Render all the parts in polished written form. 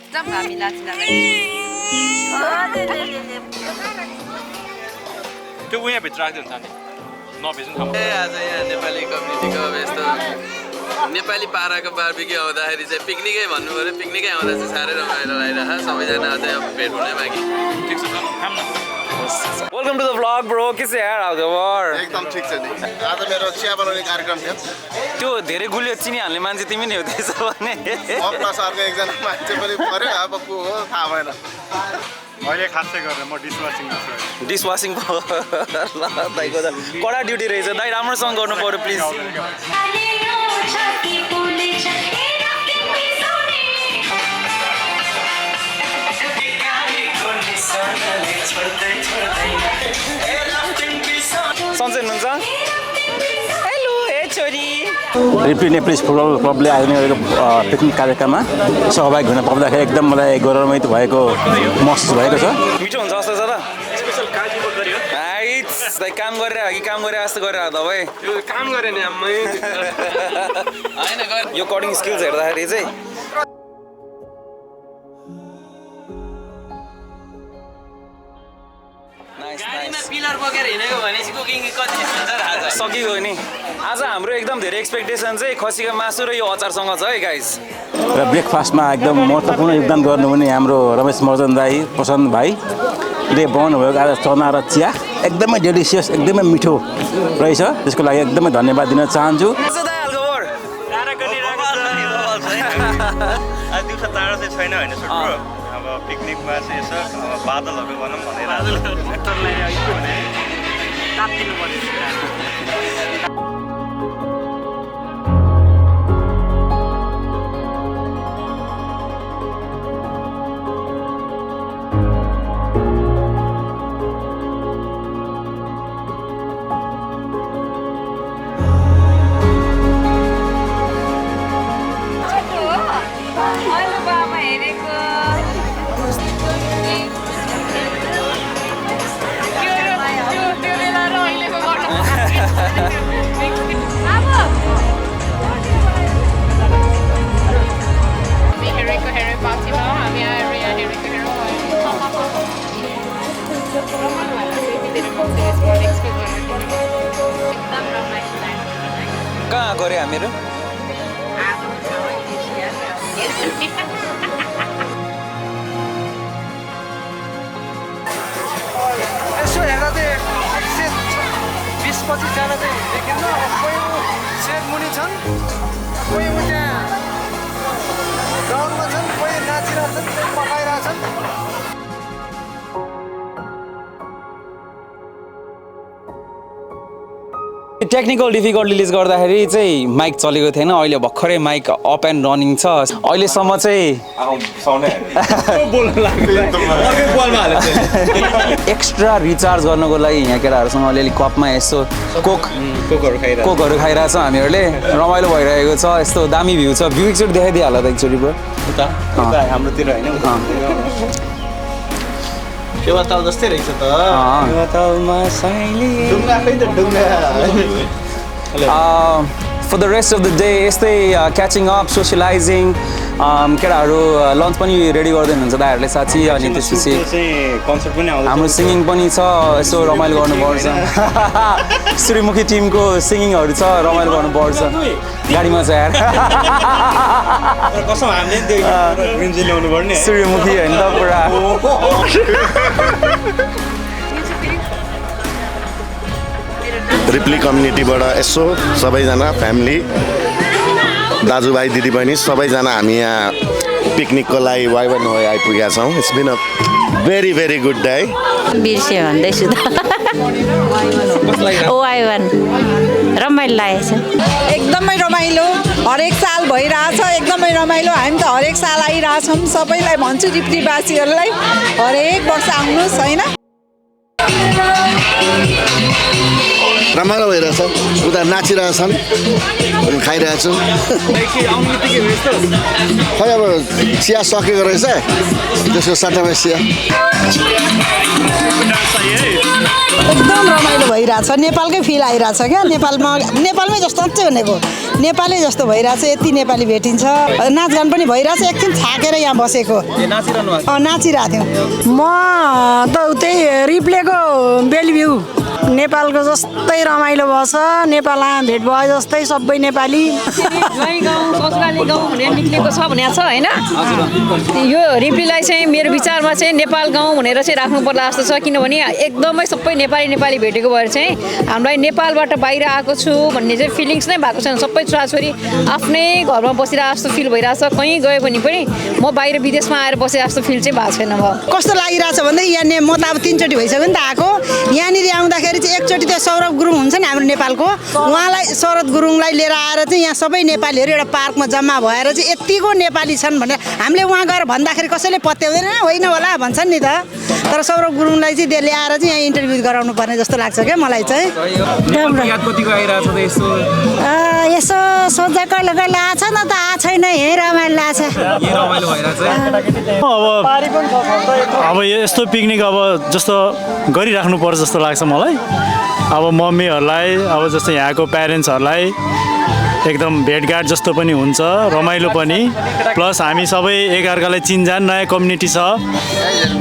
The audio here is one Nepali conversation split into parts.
एकदम घामी लाग्छ त्यो उहाँ भित्र राख्दै हुन्छ नि नबेच्नु ठाउँमा आज यहाँ नेपाली कम्युनिटीको यस्तो नेपाली पाराको बार्बिक्यू आउँदाखेरि चाहिँ पिकनिकै भन्नु पर्यो पिकनिकै आउँदा चाहिँ साह्रै रमाइलो लागिरहेको सबैजना अझै अब भेट हुने बाँकी ठिक छ खाम न welcome to the vlog bro के छ यार हाउ खबर एकदम ठिक छ नि आज मेरो चिया बनाउने कार्यक्रम थियो त्यो धेरै गुलियो चिनी हाल्ने मान्छे तिमी नै हो त्यसो भने अपना सरको एकजना मान्छे पनि पर्यो अब को हो थाहा भएन मैले खासै गरेर म डिसवासिङ गर्छु डिसवासिङ ल दाइको त कडा ड्युटी रहेछ दाइ राम्रोसँग गर्नु पर्यो प्लिज सन्चै हुनुहुन्छ हेलो ए छोरी रिप्ली नेपाली फुटबल क्लबले आयोजना गरेको पिकनिक कार्यक्रममा सहभागी हुन पाउँदाखेरि एकदम मलाई गौरवान्वित भएको महसुस भएको छ मिठो हुन्छ जस्तो छ त स्पेशल काजु गरियो दाइ काम गरेर कि काम गरेर जस्तो गरेर तपाईँ यो काम गरे नि आम्मै होइन यो कडिङ स्किल्स हेर्दाखेरि चाहिँ गाडीमा पिलर बोकेर हिँडेको भनेपछि कुकिङ कति हुन्छ र आज सकिगयो नि आज हाम्रो एकदम धेरै एक्सपेक्टेसन चाहिँ खसीको मासु र यो अचारसँग छ है गाइस र ब्रेकफास्टमा एकदम महत्त्वपूर्ण योगदान गर्नुहुने हाम्रो रमेश महर्जन दाई प्रशान्त भाइले बनाउनु भएको आज चना र चिया एकदमै डेलिसियस एकदमै मिठो रहेछ त्यसको लागि एकदमै धन्यवाद दिन चाहन्छु दिउँसो टाढो चाहिँ छैन होइन सुटु अब पिकनिकमा चाहिँ यसो अब बादलहरू भनौँ भनेर ट्र्याक्टरलाई के भने तात्तिनु पर्यो कहाँ गऱ्यो हामीहरू यसो हेर्दा चाहिँ 20-25जना चाहिँ देखिन्न कोही सेट मुनि छन् कोही त्यहाँ ग्राउन्डमा छन् कोही नाचिरहेछन् कोही पकाइरहेछन् टेक्निकल डिफिकल्टीले गर्दाखेरि चाहिँ माइक चलेको थिएन अहिले भर्खरै माइक अप एन्ड रनिङ छ अहिलेसम्म चाहिँ एक्स्ट्रा रिचार्ज गर्नको लागि यहाँ केटाहरूसँग अलिअलि कपमा यसो कोकहरू खाइरहेछ हामीहरूले रमाइलो भइरहेको छ यस्तो दामी भ्यू छ भ्यू एकचोटि देखाइदिइहाल त एकचोटि हाम्रोतिर होइन सेवाताल जस्तै रहेछ त For the rest of the day, यस्तै catching up, socializing, केटाहरू लन्च पनि रेडी गर्दै हुनुहुन्छ दाइहरूले साथी अनि त्यसपछि हाम्रो सिङ्गिङ पनि छ यसो रमाइलो गर्नुपर्छ सूर्यमुखी टिमको सिङ्गिङहरू छ रमाइलो गर्नुपर्छ गाडीमा छ यार सूर्यमुखी होइन त पुरा रिप्ली कम्युनिटीबाट यसो सबैजना फ्यामिली दाजुभाइ दिदीबहिनी सबैजना हामी यहाँ पिकनिकको लागि वाइवान हो आइपुगेका छौँ it's been a very very good day बिर्से भन्दैछु त वाइवान रमाइलो लागेको छ एकदमै रमाइलो हरेक साल भइरहेछ एकदमै रमाइलो हामी त हरेक साल आइरहेछौँ सबैलाई भन्छु रिप्लीवासीहरूलाई हरेक वर्ष आउनुहोस् होइन रमाइलो भइरहेछ उता नाचिरहेछन् खाइरहेछु खै अब चिया सकेको रहेछ त्यसको सट्टामा चिया एकदम रमाइलो भइरहेछ नेपालकै फिल आइरहेछ क्या नेपालमै जस्तो मात्रै भनेको नेपालै जस्तो भइरहेछ यति नेपाली भेटिन्छ नाचगान पनि भइरहेछ एकछिन थाकेर यहाँ बसेको नाचिरहेको थियौँ म त त्यही रिप्लेको बेलभ्यू नेपालको जस्तै रमाइलो भएछ नेपालमा भेट भयो जस्तै सबै नेपाली ज्वाइँ गाउँ ससुराली गाउँ भनेर निक्लेको छ भनेको छ होइन यो रिप्लीलाई चाहिँ मेरो विचारमा चाहिँ नेपाल गाउँ भनेर चाहिँ राख्नु पर्ला जस्तो छ किनभने एकदमै सबै नेपाली भेटेको भएर चाहिँ हामीलाई नेपालबाट बाहिर आएको छु भन्ने चाहिँ फिलिङ्स नै भएको छैन सबै छोराछोरी आफ्नै घरमा बसिरहेको जस्तो फिल भइरहेछ कहीँ गयो भने पनि म बाहिर विदेशमा आएर बसेको जस्तो फिल चाहिँ भएको छैन अब कस्तो लागिरहेछ भन्दा यहाँ म त अब 3 चोटि भइसक्यो नि त आएको यहाँनिर आउँदाखेरि चाहिँ एकचोटि त्यो सौरभ गुरुङ हुन्छ नि हाम्रो नेपालको उहाँलाई शरद गुरुङलाई लिएर आएर चाहिँ यहाँ सबै नेपालीहरू एउटा पार्कमा जम्मा भएर चाहिँ यतिको नेपाली छन् भनेर हामीले उहाँ गएर भन्दाखेरि कसैले पत्याउँदैन होइन होला भन्छन् नि त तर सौरभ गुरुङलाई चाहिँ ल्याएर चाहिँ यहाँ इन्टरभ्यू गराउनु पर्ने जस्तो लाग्छ क्या मलाई चाहिँ यसो सोच्दा कहिले कहिले आएको छ न त आएको छैन यहीँ रमाइलो लाग्छ अब यस्तो पिकनिक अब जस्तो गरिराख्नुपर्छ जस्तो लाग्छ मलाई अब मम्मीहरूलाई अब जस्तो यहाँको प्यारेन्ट्सहरूलाई एकदम भेटघाट जस्तो पनि हुन्छ रमाइलो पनि प्लस हामी सबै एकअर्कालाई चिनजान नयाँ कम्युनिटी छ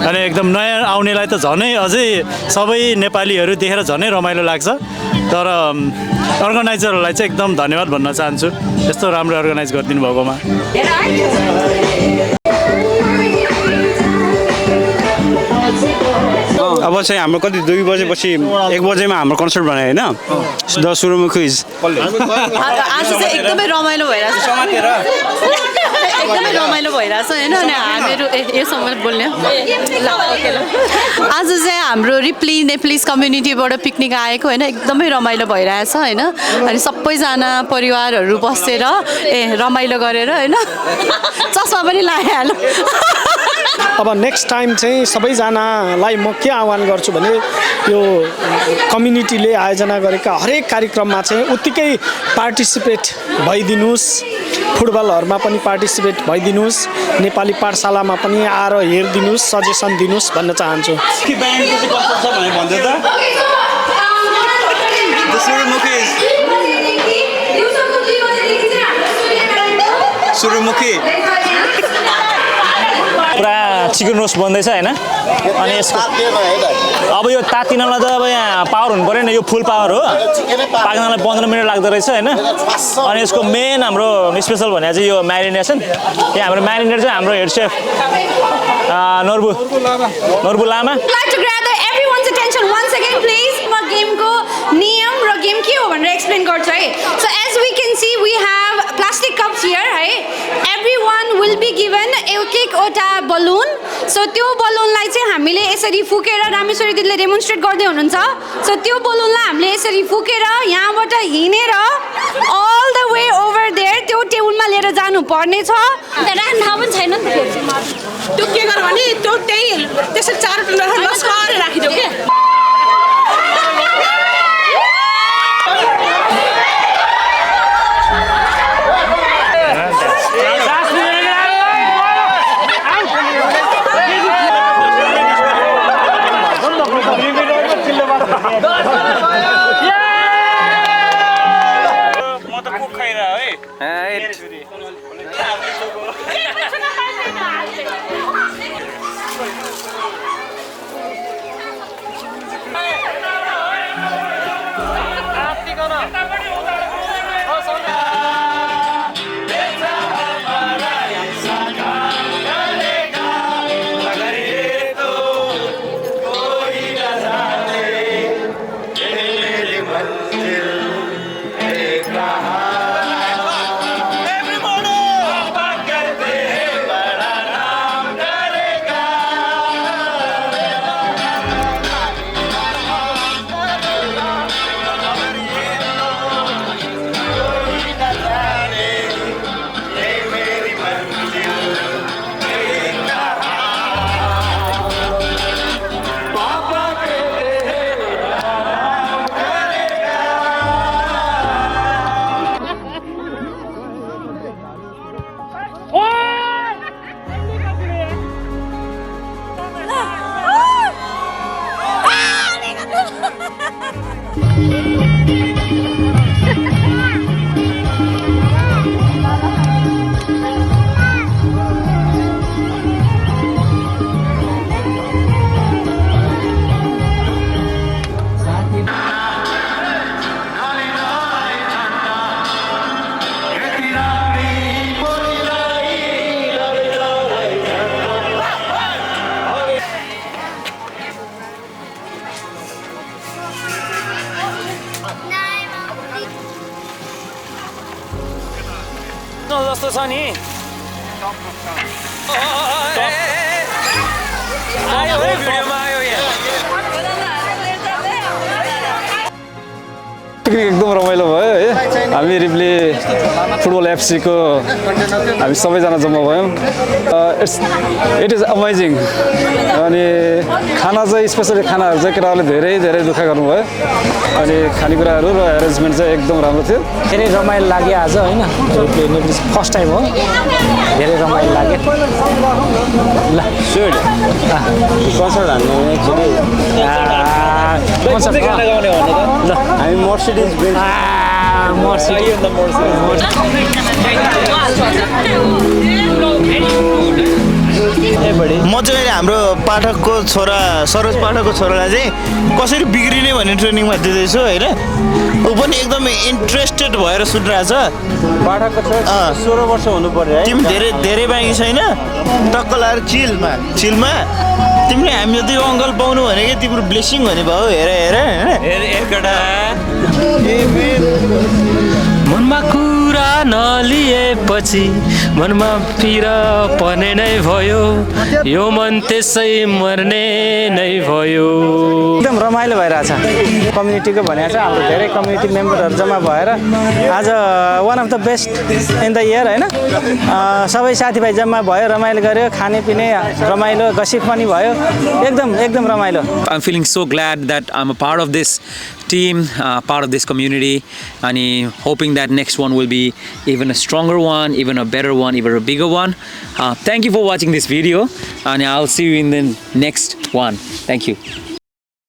अनि एकदम नयाँ आउनेलाई त झनै अझै सबै नेपालीहरू देखेर झनै रमाइलो लाग्छ तर अर्गनाइजरहरूलाई चाहिँ एकदम धन्यवाद भन्न चाहन्छु यस्तो राम्रो अर्गनाइज गरिदिनु भएकोमा अब चाहिँ हाम्रो कति 2 बजेपछि 1 बजेमा हाम्रो कन्सर्ट भने होइन द सुरुमुखी आज चाहिँ एकदमै रमाइलो भइरहेछ एकदमै रमाइलो भइरहेछ होइन अनि हामीहरू यो समय बोल्ने आज चाहिँ हाम्रो रिप्ली नेप्लिज कम्युनिटीबाट पिकनिक आएको होइन एकदमै रमाइलो भइरहेछ होइन अनि सबैजना परिवारहरू बसेर रमाइलो गरेर होइन चस्मा पनि लगाइहाल्यो अब नेक्स्ट टाइम चाहिँ सबैजनालाई म के आह्वान गर्छु भने यो कम्युनिटीले आयोजना गरेका हरेक कार्यक्रममा चाहिँ उत्तिकै पार्टिसिपेट भइदिनुहोस् फुटबलहरूमा पनि पार्टिसिपेट भइदिनुहोस् नेपाली पाठशालामा पनि आएर हेरिदिनुहोस् सजेसन दिनुहोस् भन्न चाहन्छु सुरुमुखी पुरा चिकन रोस्ट बन्दैछ होइन अनि यसको अब यो तातिनलाई त अब यहाँ पावर हुनु पऱ्यो नि यो फुल पावर हो पाक्नलाई 15 मिनट लाग्दो रहेछ होइन अनि यसको मेन हाम्रो स्पेसल भने चाहिँ यो म्यारिनेसन यहाँ हाम्रो म्यारिनेट चाहिँ हाम्रो हेड सेफ नोर्बु लामा गेमको नियम र गेम के हो भनेर एक्सप्लेन गर्छु है so as we can see we have plastic cups here है एभ्रीवान विल बी गिभन एक-एकवटा बलुन सो त्यो बलुनलाई चाहिँ हामीले यसरी फुकेर रामेश्वरी दिदीले डेमोन्स्ट्रेट गर्दै हुनुहुन्छ सो त्यो बलुनलाई हामीले यसरी फुकेर यहाँबाट हिँडेर all the way over there त्यो टेबलमा लिएर जानु पर्ने छ राख्न ठाउँ पनि छैन नि त त्यो के गर्नु भने त्यो त्यही त्यसरी चारवटा लस्कएर राखिदेऊ के Everybody! जस्तो छ नि आयो है भिडियोमा आयो यहाँ पिकनिक एकदम रमाइलो भयो है हामी रिप्ले फुटबल एफसीको हामी सबैजना जम्मा भयौँ इट इज अमेजिङ अनि खाना चाहिँ स्पेसली खानाहरू चाहिँ केटाहरूले धेरै धेरै दुःख गर्नुभयो अनि खानेकुराहरू र एरेन्जमेन्ट चाहिँ एकदम राम्रो थियो धेरै रमाइलो लाग्यो आज होइन रिप्ले नेपाली फर्स्ट टाइम हो धेरै रमाइलो लाग्यो ल सुड कन्सर्ट हान्ने एक्चुली कन्सर्ट गाउने ल हामी मर्सिडिज बेन्च म चाहिँ हाम्रो पाठकको छोरा सरोज पाठकको छोरालाई चाहिँ कसरी बिग्रिने भन्ने ट्रेनिङमा दिँदैछु होइन ऊ पनि एकदम इन्ट्रेस्टेड भएर सुनिरहेछ पाठकको छोरा 16 वर्ष हुनु पर्यो है तिमी धेरै बाँकी छैन टक्क लाएर चिलमा तिमीले हामी जति अङ्कल पाउनु भनेको तिम्रो ब्लेसिङ हुने भयो हेर मनमा कुरा नलिएपछि मनमा पिर पर्ने नै भयो यो मन त्यसै मर्ने नै भयो एकदम रमाइलो भइरहेछ कम्युनिटीको भनेको छ हाम्रो धेरै कम्युनिटी मेम्बरहरू जम्मा भएर आज one of the best in the year होइन सबै साथीभाइ जम्मा भयो रमाइलो गर्यो खानेपिने रमाइलो गसिप पनि भयो एकदम रमाइलो I'm feeling so glad that I'm a part of this team, part of this community, and hoping that next one will be even a stronger one, even a better one, even a bigger one. Thank you for watching this video, and I'll see you in the next one. Thank you.